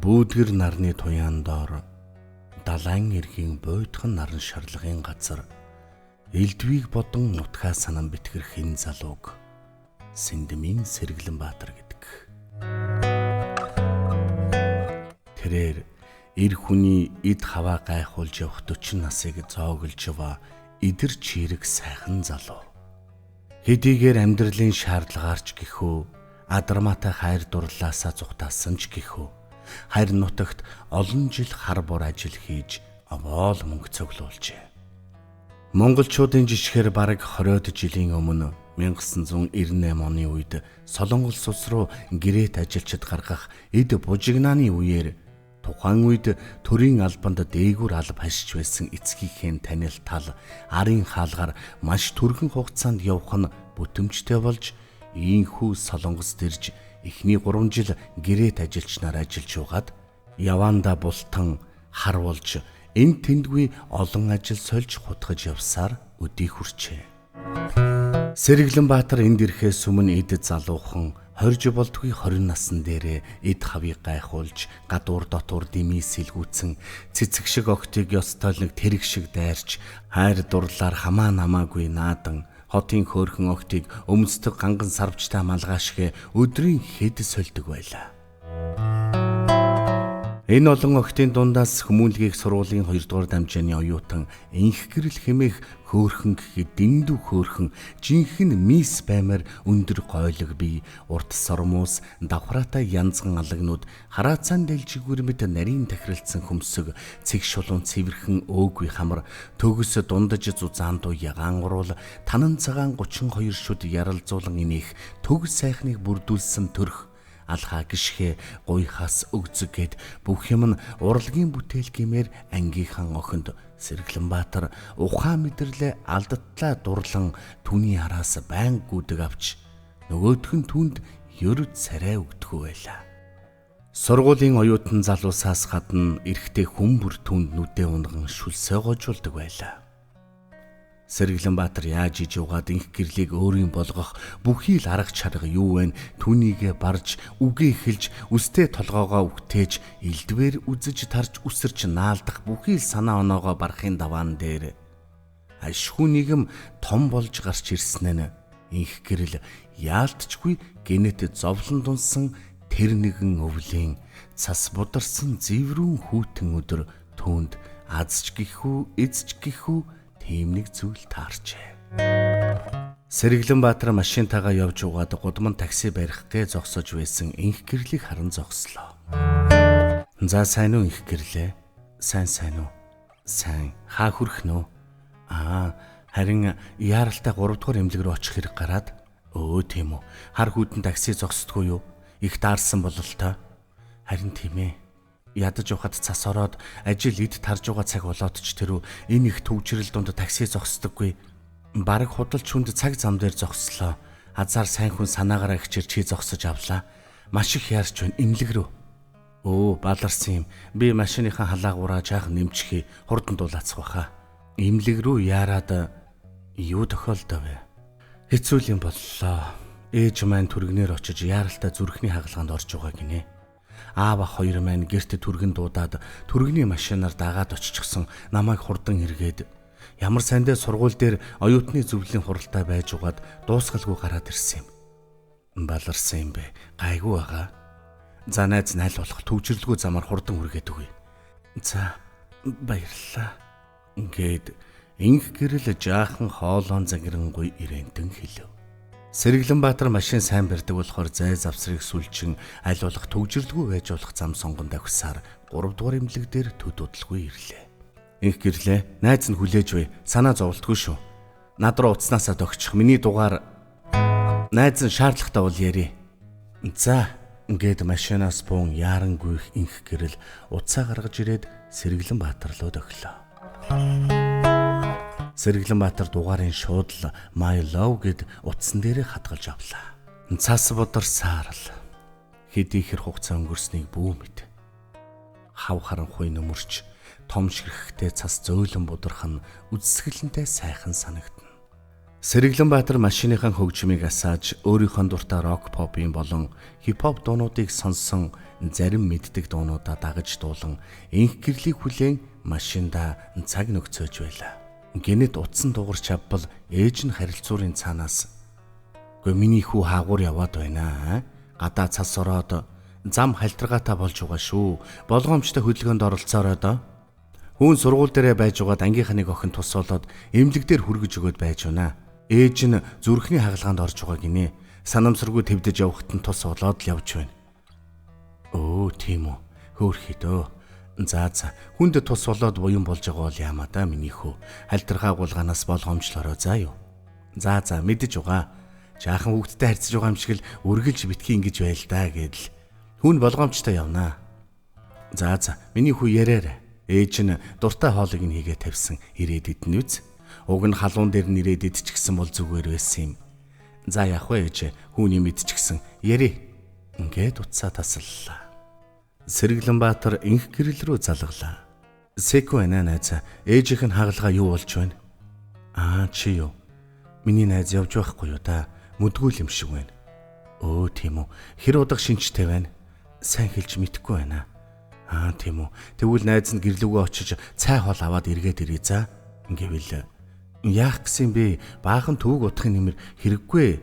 Бүүдгэр нарны туяан доор далайн эргийн буйтхан наран шарлагын газар элдвийг бодон нутгаа санан битгэрх энэ залууг Сэндмийн Сэргэлэнбаатар гэдэг. Тэрээр эр хүний эд хаваа гайхуулж явах 40 насыг зооглож яваа эдэр чирэг сайхан залуу. Хэдийгээр амьдралын шаардлагаарч гэхүү, адармаатай хайр дурлалаасаа зүхтаасан ч гэхүү, харин нутагт олон жил хар бор ажил хийж овоол мөнгө цуглуулжээ. Монголчуудын жишгээр бараг 20-од жилийн өмнө 1998 оны үед Солонгос улс руу гэрээт ажилчид гаргах эд бужигнааны үеэр тухайн үед төрийн албанд дээгүүр алба хашиж байсан эцгийнхээ танил тал арын хаалгаар маш түргэн хугацаанд явах нь бүтэмжтэй болж ийхүү Солонгост ирж эхний 3 жил гэрээт ажилчнаар ажиллаж угаад яванда бултан хар болж энэ тэндгүй олон ажил сольж хутгаж явсаар өдий хүрчээ. Сэргэлэнбаатар энд ирэхээс өмнө эд залуухан 20 болдгүй 20 насн дээрээ эд хавыг гайхуулж гадуур дотуур дэмий сэлгүүцэн цэцэг шиг октыг ёстой нэг тэрэг шиг дайрч хайр дурлаар хамаа намаагүй наадан хотын хөөрхөн октыг өмсдөг ганган сарвчтай малгаашгэ өдрийн хэд сольдог байлаа. Энэ олон охидын дундаас хүмүүнлэгийг сургуулийн 2 дугаар дамжааны оюутан инх гэрэл хэмээх хөөрхөн гэхэд дэндүү хөөрхөн жинхэнэ мис баймар өндөр гойлог бие урт сормуус давхраатай янзган алагнууд хараацаан дэлжигүр мэт нарийн тахиралцсан хөмсөг цэг шулуун цэвэрхэн өөгүй хамар төгс дундаж зузаан дуу ягаан уруул танан цагаан 32 шүд яралзуулан инех төгс сайхныг бүрдүүлсэн төрх алхаа гიშгэ гуйхаас өгзөг гэд бүх юм нь урлагийн бүтээл гэмээр ангийнхан охинд Сэргэлэнбаатар ухаан мэдэрлээ алдатлаа дурлан түүний араас байн гүдэг авч нөгөөх нь түүнд ерд царай өгдөггүй байлаа. Сургуулийн оюутан залуусаас гадна эрэгтэй хүн бүр түүнд нүдээ унган шүлсээ гожуулдаг байлаа. Сэргэлэнбаатар яаж иж угаад инх гэрлийг өөрийн болгох бүхий л арга чарга юу вэ? Түүнийгээ барж, үгээ хэлж, үстэй толгоогоо үгтээж, элдвээр үзэж тарж үсэрч наалдах бүхий л санаа оноогоо барахын даваан дээр ашгүй нэгэм том болж гарч ирсэн нь инх гэрэл яалтчгүй гэнэт зовлон дунсан тэр нэгэн өвлийн цас бударсан зэврүүн хүйтэн өдөр түүнд азч гэхүү, эзч гэхүү тийм нэг зүйл таарчээ. Сэргэлэнбаатар машинтайгаа явж угаад гудман такси барих гээ зогсож байсан инх гэрлийг харан зогслоо. За сайн уу инх гэрлээ? Сайн сайн уу? Сайн. Хаа хүрэх нөө? Аа, харин яаралтай 3 дугаар эмнэлэг рүү очих хэрэг гараад өө тийм үү. Хар хүйтэн такси зогсдгүй юу? Их даарсан бололтой. Харин тийм ээ. Ядаж явахад цас ороод ажил эд тарж байгаа цаг болоод ч тэрүү энэ их төвчрэл дунд такси зогсдоггүй. Бараг худалч хүнд цаг зам дээр зогслоо. Азар сайн хүн санаагаараа хичээр чи зогсож авлаа. Маш их яарч байна эмнэлэг рүү. Өө баларсан юм. Би машиныхаа халаагаараа жаахан нэмчихье. Хурдан дуулаацах байхаа. Эмнэлэг рүү яарад юу тохиолдов вэ? Хэцүү юм боллоо. Ээж маань түргнээр очиж яаралтай зүрхний хагалгаанд орж байгаа гинэ. Аав ах хоёр маань гэрт түргэн дуудаад түргэний машинаар дагаад очихсон намайг хурдан эргээд ямар сандаа сургууль дээр оюутны зөвлөлийн хуралтай байж угаад дуусгалгүй гараад ирсэн юм. Баларсан юм бэ. Гайгүй байгаа. За найз найл болох төвжирлгүй замаар хурдан хүргээд өгье. За баярлалаа. Ингээд инх гэрэл жаахан хоолоон загирангүй ирээнтэн хэлв. Сэргэлэнбаатар машин сайн барьдаг болохоор зай завсрыг сүлжин аль болох төвжирлгүй байж болох зам сонгон давхисаар 3 дугаар эмнэлэг дээр төд удалгүй ирлээ. Инх гэрлээ. Найз нь хүлээж бай. Санаа зовлтгүй шүү. Над руу утаснаасаа догчих. Миний дугаар найз нь шаардлагатай бол ярий. За ингээд машинаас буун яарангүйх инх гэрэл утсаа гаргаж ирээд Сэргэлэнбаатар руу дохилоо. Сэргэлэнбаатар дугаарын шууд л My Love гэд утсан дээрээ хадгалж авлаа. Цас бударсаар л хэдий хэр хугацаа өнгөрснийг бүү мэд. Хав харанхуй нөмөрч том ширхэгтэй цас зөөлөн бударх нь үзэсгэлэнтэй сайхан санагдана. Сэргэлэнбаатар машиныхаа хөгжмийг асааж өөрийнхөө дуртай рок попын болон хипхоп дуунуудыг сонссон зарим мэддэг дуунуудаа дагаж дуулан энх гэрлийг хүлээн машиндаа цаг нөхцөөж байлаа. Гэнэт утсан дуугарч авбал ээж нь харилцуурын цаанаас "Гүй миний хүү хаагуур яваад байна. Гадаа цас ороод зам халтаргаатай болж байгаа шүү. Болгоомжтой хөдөлгөөнд оролцоорой доо." Хүүн сургууль дээрээ байж байгаад ангийнхаа нэг охин тус болоод эмнэлэг дээр хүргэж өгөөд байж байна. Ээж нь зүрхний хагалгаанд орж байгаа гинэ. Санамсаргүй твдэж явахад нь тус болоод л явж байна. Өө тийм үү. Хөөрхий дөө. За за. Хүнд тус болоод буян болж байгаа бол яамаа да миний хөө. Халтархаа гулгаанаас болгоомжлороо заа юу. За за мэдэж байгаа. Жаахан хүүхдтэй харьцаж байгаа юм шиг л үргэлж битгий ингэж байл да гэдэл. Хүн болгоомжтой явнаа. За за миний хүү яриарай. Ээж нь дуртай хоолыг нь хийгээ тавьсан ирээд идэнэ үз. Уг нь халуун дээр нэрээд идчихсэн бол зүгээр байсан юм. За яах вэ ээж хүүний мэдчихсэн яри. Ингээд утсаа тасаллаа. Сэргэлэнбаатар энх гэрэл рүү залглаа. Секүү байна найзаа. Ээжийнх нь хагалгаа юу болж байна? Аа чи юу? Миний найз явж байхгүй юу да? Мүдгүүл юм шиг байна. Өө тийм үү. Хэр удаг шинжтэй байна? Сайн хэлж мэдэхгүй байна. Аа тийм үү. Тэгвэл найз нь гэрлүүгөө очиж цай хоол аваад эргээд ирээ за. Ингээвэл яах гэсэн бэ? Баахан төвөг утахын нэмэр хэрэггүй.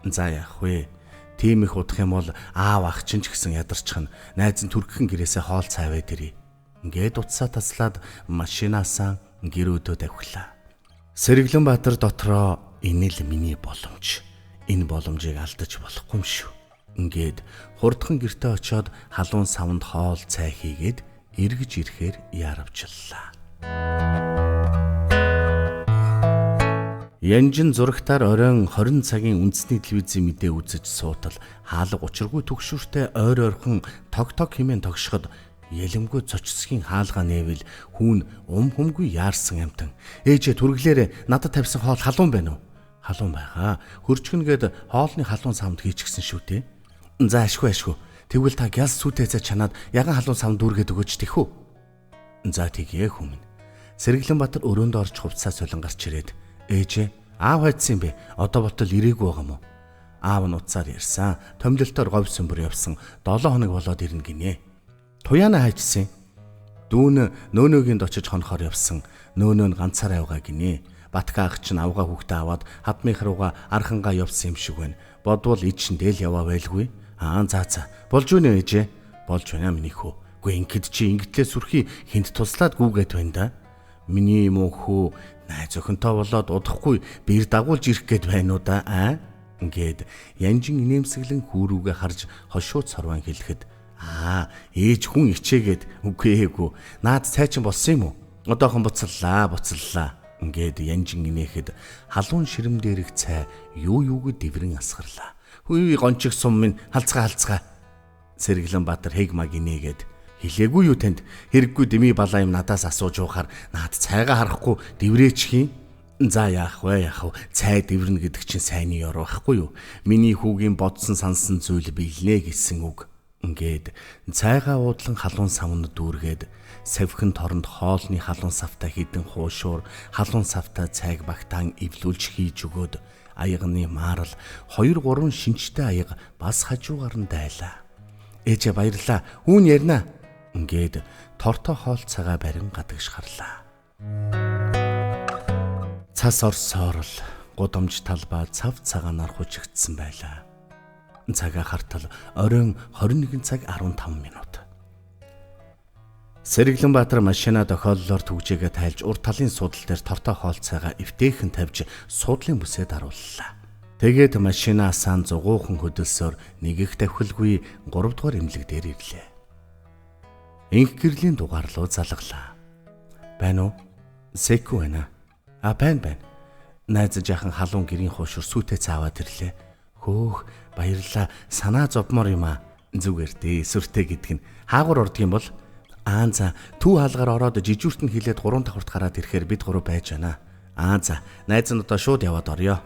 За яах вэ? Тийм их удах юм бол аав ах чинь ч гэсэн ядарчихна. Найз нь түргхэн гэрээсээ хоол цай аваад ирье. Ингээд утсаа таслаад машинаасаа гэр өдөө давхилаа. Сэргэлэнбаатар дотроо энэ л миний боломж. Энэ боломжийг алдаж болохгүй юм шүү. Ингээд хурдхан гэртээ очиод халуун савнд хоол цай хийгээд эргэж ирэхээр яравчлаа. Янжин зурагтаар оройн 20 цагийн үндэсний телевизийн мэдээ үзэж суутал хаалга учиргүй түгшүүртэй ойр ойрхон тог тог хэмээн тогшоход ялэмгүй цочсгийн хаалга нээвэл хүүн ум хүмгүй яарсан амтан. Ээжээ түргэлээрээ надад тавьсан хоол халуун байна уу? Халуун байхаа. Хөрчгөн гээд хоолны халуун савнд хийчихсэн шүү дээ. За ашгүй ашгүй. Тэгвэл та гяс сүйтэй цай чанаад яган халуун савнд дүүргээд өгөөч тэхүү. За тэгье хүмүүн. Сэргэлэнбаатар өрөөнд орж хувцсаа солин гарч ирээд ээжээ аав хайцсан юм бэ? Одоо болтол ирээгүй байгаа юм уу? Аав нь утсаар ярьсан. Томилолтоор говь сүмбэр явсан. 7 хоног болоод ирнэ гинэ. Туяана хайчсан. Дүүн нөөнөөгийн очиж хонохоор явсан. Нөөнөө нь ганцаараа явгаа гинэ. Батка ах чинь авгаа хүүхдээ аваад хадмынх руугаа архангаа явсан юм шиг байна. Бодвол ичэндээ л яваа байлгүй. Аа за за. Болж үнэ ээжээ. Болж байна миний хүү. Үгүй ингэд чи ингэтлээ сүрхий хинт туслаад гүгээд байна да. Миний юм уу хүү найз охинтой болоод удахгүй бэр дагуулж ирэх гээд байна уу да аа? Ингээд янжин инээмсэглэн хүүрүүгээ харж хошуу цорван хэлэхэд аа ээж хүн ичээгээд үгүй ээгүй наад цайчин болсон юм уу? Одоохон буцаллаа буцаллаа. Ингээд янжин инээхэд халуун ширэм дээрх цай юу юуг дэврэн асгарлаа. Хүй гончих сум минь халцгаа халцгаа. Сэргэлэнбаатар хэг маг инээгээд хэлээгүй юу танд хэрэггүй дэмий балаа юм надаас асууж уухаар наад цайгаа харахгүй дэврээчих юм. За яах вэ яах вэ? Цай дэврнэ гэдэг чинь сайнны ёр байхгүй юу? Миний хүүгийн бодсон сансан зүйл биелнэ гэсэн үг. Ингээд цайгаа уудлан халуун савнд дүүргээд савхин торонд хоолны халуун савтай хідэн хуушуур халуун савтай цайг багтаан эвлүүлж хийж өгөөд аягны маарал 2 3 шинжтэй аяга бас хажуугаар нь дайлаа. Ээжээ баярлаа. Хүүн ярина. Ингээд тортой хоол цагаа барин гадагш гарлаа. Цас орсоор л гудамж талбай цав цагаанаар хужигдсан байлаа. Цагаа хартал оройн 21 цаг 15 минут. Сэргэлэнбаатар машина тохиоллоор түгжээгээ тайлж урд талын суудал дээр тортой хоол цайгаа эвтэйхэн тавьж суудлын бүсээ дарууллаа. Тэгээд машинаасаа зугуухан хөдөлсөөр нэгэх давхилгүй 3 дугаар эмнэлэг дээр ирлээ. Инх гэрлийн дугаар руу залглаа. Байна уу? Секүү байна. А байна байна. Найз жаахан халуун гэрийн хуушур сүйтэй цааваад ирлээ. Хөөх баярлаа. Санаа зовмор юм аа. Зүгээр дээ. Сүртэй гэдэг нь хаагур ордг юм бол аа за төв хаалгаар ороод жижүүрт нь хилээд 3 давхарт гараад ирэхээр бид гурав байж байна. Аа за найз нь одоо шууд яваад орё.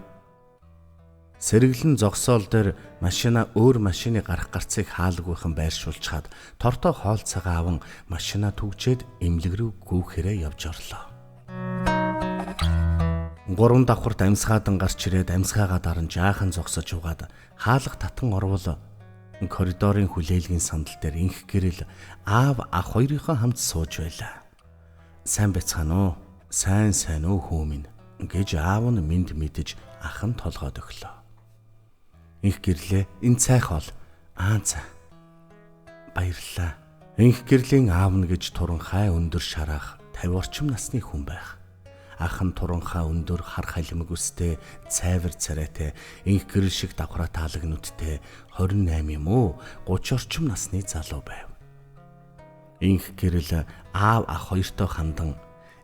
Сэргэлэн зогсоол дээр машина өөр машины гарах гарцыг хаалгүйхэн байршуулчхаад тортой хоол цагаан аван машина түгжээд эмнэлэг рүү гүөхээрээ явж орлоо. 3 давхарт амьсгаадан гарч ирээд амьсгаагаа даран жаахан зогсож угаад хаалга татан орвол коридорын хүлээлгийн сандал дээр инх гэрэл аав ах хоёрынхоо хамт сууж байлаа. Сайн байцгаана уу? Сайн сайн уу хүү минь гэж аав нь мэд мэдэж ах нь толгойд өглөө. Инх гэрлээ энэ цай хоол. Аа за. Баярлалаа. Инх гэрлийн аав нь гэж туранхай өндөр шараах 50 орчим насны хүн байх. Ах нь туранхай өндөр хар халимаг үстэй цайвар царайтай инх гэрэл шиг давхраа таалаг нүдтэй 28 юм уу 30 орчим насны залуу байв. Инх гэрэл аав ах хоёртой хандан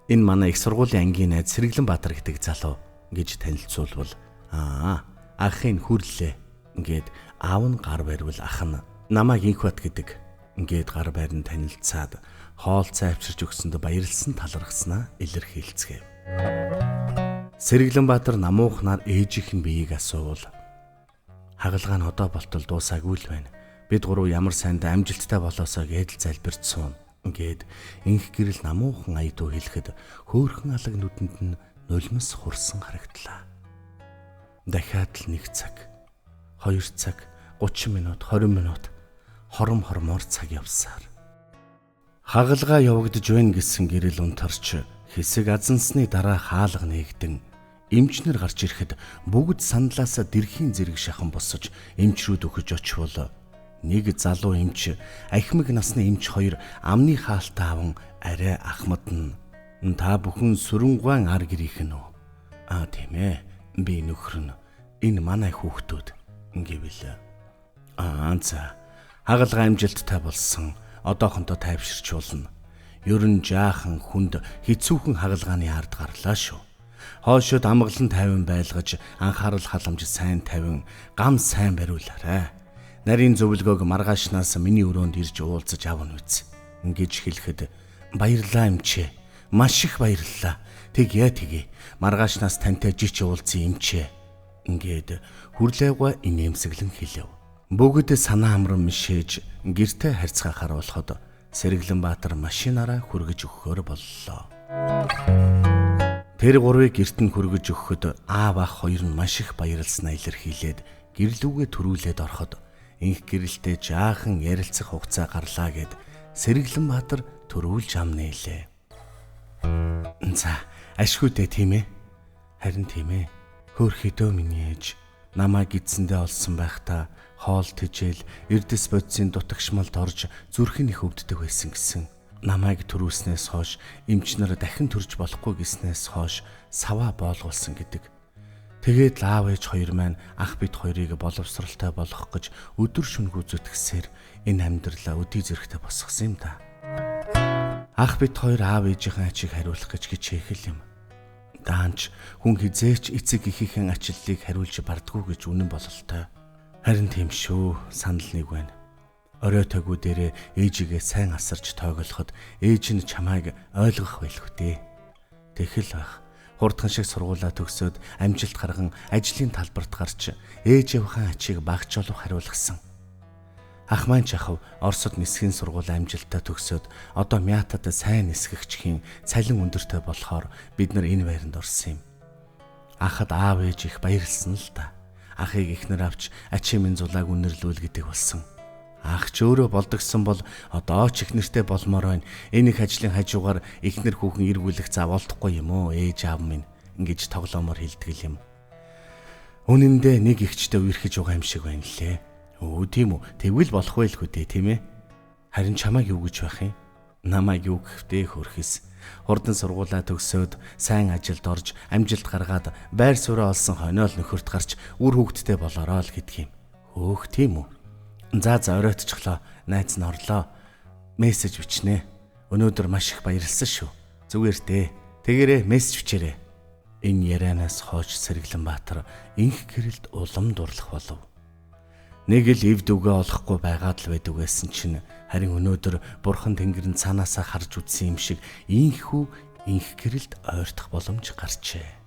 энэ манай их сургуулийн ангийн найз Сэргэлэн Баатар гэдэг залуу гэж танилцуулбал аа ахын хүрлээ ингээд аав нь гар барьвал ах нь намайг Инхбат гэдэг ингээд гар барин танилцаад хоол цай авчирч өгсөнд баярлсан талархснаа илэрхийлцгээв. Сэргэлэн Баатар намуухнаар ээжийнх нь биеийг асуувал хагалгаа нь одоо болтол дуусаагүй л байна. Бид гурав ямар сайндаа амжилттай болоосоо гэдэл залбирч суун. Ингээд инх гэрэл намуухан аядуу хэлэхэд хөөрхөн алаг нүдэнд нь нулимс хурсан харагдлаа. Дахиад л 1 цаг, 2 цаг, 30 минут, 20 минут хором хормоор цаг явсаар. Хагалгаа явагдаж байна гэсэн гэрэл унтарч хэсэг азансны дараа хаалга нээгдэн эмчнэр гарч ирэхэд бүгд сандлаасаа дэрхийн зэрэг шахан босож эмч рүүд өгөж очивол нэг залуу эмч, ахмаг насны эмч хоёр амны хаалтаа аван арай ахмадна. Та бүхэн Сүрэнгуан ар гэрийнх нь үү? Аа тийм ээ. Би нөхөр нь. Энэ манай хүүхдүүд гэвэл. Аа за. Хагалгаа амжилттай болсон. Одоохондоо тайвширч болно. Ер нь жаахан хүнд хэцүүхэн хагалгааны ард гарлаа шүү. Хоошод амгалан тайван байлгаж анхаарал халамж сайн тавин гам сайн бариулаарай. Нарийн зөвлөгөөг маргаашнаас миний өрөөнд ирж уулзаж авна үз. Ингэж хэлэхэд баярлалаа эмчээ. Маш их баярлалаа. Тэгье тэгье. Маргаашнаас тантай жич уулзсан эмчээ. Ингээд хүрлээгүй инээмсэглэн хэлэв. Бүгд санаа амран мишээж гэртээ харьцгаа харуулхад Сэргэлэн Баатар машинаараа хүргэж өгөхөөр боллоо. Тэр гурвыг гэрт нь хүргэж өгөхөд аав ах хоёр нь маш их баярлснаа илэрхийлээд гэрлүүгээ төрүүлээд ороход инх гэрэлтэй жаахан ярилцах хугацаа гарлаа гэд Сэргэлэн Баатар төрүүлж ам нээлээ. За, ашгүй дээ тийм ээ? Харин тийм ээ. Хөөрхөдөө миний ээж намайг эзэндээ олсон байхдаа хоол тэжээл эрдэс бодисын дутагшмалд орж зүрх нь их өвддөг байсан гэсэн. Намайг төрүүлснээс хойш эмч нар дахин төрж болохгүй гэснээс хойш саваа боолгуулсан гэдэг. Тэгээд л аав ээж хоёр маань ах бит хоёрыг боловсралтай болгох гэж өдөр шөнөгүй зүтгэсээр энэ амьдралаа өдий зэрэгтэй босгосон юм да. Ах бит хоёр аав ээжийнхэн ачийг хариулах гэж хичээх юм. Даанч хүн хизээч эцэг эхийнхэн ачлалыг хариулж бардггүй гэж үнэн бололтой. Харин тийм шүү, санал нэг байна. Орой тойгуу дээрээ ээжигээ сайн асарч тойглоход ээж нь чамайг ойлгох байлгүй дээ. Тэхэл байх. Хурдхан шиг сургуулаа төгсөөд амжилт гарган ажлын талбарт гарч ээж явахын ачийг багч олох хариулгасан. Ах маань ч ахав Оросд нисхийн сургууль амжилттай төгсөөд одоо Мятад сайн нисгэгчхийн цалин өндөртэй болохоор бид нар энэ байранд орсон юм. Ахад аав ээж их баярлсан л да. Ахыг эхнэр авч ачийн минь зулааг үнэрлүүл гэдэг болсон. Ах ч өөрөө болдогсон бол одоо ч эхнэртэй болмоор байна. Энэ их ажлын хажуугаар эхнэр хүүхэн эргүүлэх зав олдохгүй юм уу ээж аав минь ингэж тоглоомор хэлдэг юм. Үнэн дээр нэг ихчтэй үерхэж байгаа юм шиг байна лээ. Өө тийм үү? Тэгвэл болох байлгүй дээ тийм ээ. Харин чамайг юу гэж байх юм? Намайг юу гэвтэй хөрхөс. Хурдан сургуулаа төгсөөд сайн ажилд орж амжилт гаргаад байр сууриа олсон хойноо л нөхөрт гарч үр хүүхэдтэй болоороо л гэдэг юм. Хөөх тийм үү? За за оройтчихлоо. Найз нь орлоо. Мессеж бичнэ. Өнөөдөр маш их баярлсан шүү. Зүгээр дээ. Тэгэрээ мессеж бичээрэй. Энэ ярианаас хойш Сэргэлэн Баатар инх гэрэлд улам дурлах болов. Нэг л эвд үгээ олохгүй байгаад л байдаг байсан чинь харин өнөөдөр бурхан тэнгэр нь цаанаасаа харж үзсэн юм шиг инхүү инх гэрэлд ойртох боломж гарчээ.